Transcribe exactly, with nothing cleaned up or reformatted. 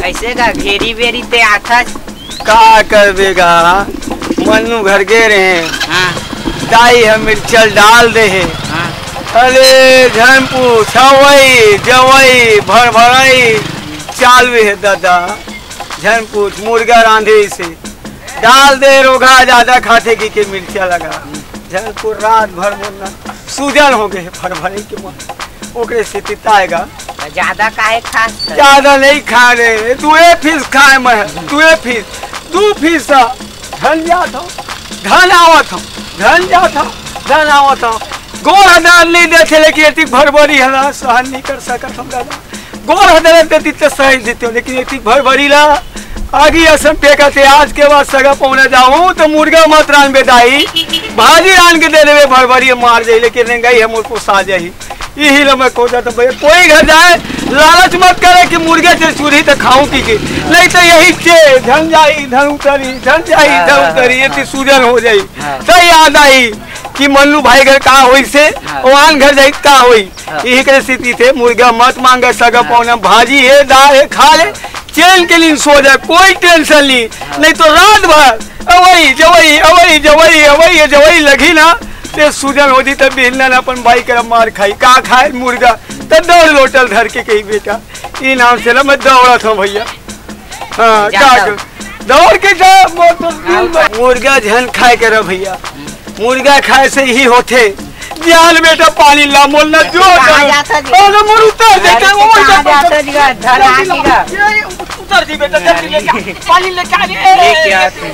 कैसे गा घेरी बेरी ते आथस? का करबे गा, मन्नू घर गे रहे, हाँ। दाई ह मिर्चल डाल दे हे। हाँ। अरे झन पूछ, हवई जवई भरभरई चालू हे दादा। झन पूछ, मुर्गा रांधे से डाल दे, रोगहा जादा खाथे कि के मिर्चा लगा। झन पूछ, रात भर मोर ना सूजन हो गए भरभरई के मन, ओकरे से तिताएगा। ज्यादा काहे खास कर? ज्यादा नहीं खा रे, दुए पीस खाए मैं, दुए पीस, दू पीस। धन जात हो, धन आवत हो, धन जात हो, धन आवत हो। गोड़ हदार नहीं देथे, लेकिन एती भरभरी हला सहन नहीं कर सकत हम दादा। गोड़ हदार देती तो सही देते हो, लेकिन एती भरभरी ला आगी असम फेंकत हे। आज के बाद सगा पहुना जाऊं तो मुर्गा मत रान बेदाई, भाजी रान के दे देवे, भरभरी मार जाई, लेकिन रेंगई हम पोसा जाई। यही ला मैं कहता था भैया, कोई घर जाए, लालच मत करे कि मुर्गे से चूरी तो खाऊं की, की। नहीं तो यही चे धन जाई धन उतरी, धन जाई हाँ, धन हाँ, उतरी, ये हाँ। सूजन हो जाई। हाँ। तो याद आई कि मन्नू भाई घर का होई से, हाँ। ओहान घर जाई का होई। हाँ। यही करे स्थिति थे, मुर्गा मत मांगे, सगा हाँ। पौना भाजी है, दाल है, खा ले, हाँ। चैन के नींद सो जाए, कोई टेंशन नहीं। हाँ। नहीं तो रात भर अवई जवई, अवई जवई, अवई जवई लगी ना, ते सूजन हो जी, तब बिहन्ना ना अपन भाई कर मार खाई। का खाए मुर्गा? तो दौड़ लोटल धर के कही, "बेटा, ई नाम से ना मैं दौड़त हूँ भैया।" हाँ, जा, का जा। कर? दौड़ के जा, वो तो दिल में मुर्गा झन खाए कर भैया, मुर्गा खाए से ही होथे। जान बेटा पानी ला, मोल ना जो कहाँ जाता जी? अरे मोर उतर दे, अरे क्या वो कहाँ जाता जी? धन आ जी का? ये उतर जी बेटा, जल्दी लेके आ। पानी लेके आ रे। लेके आ तू।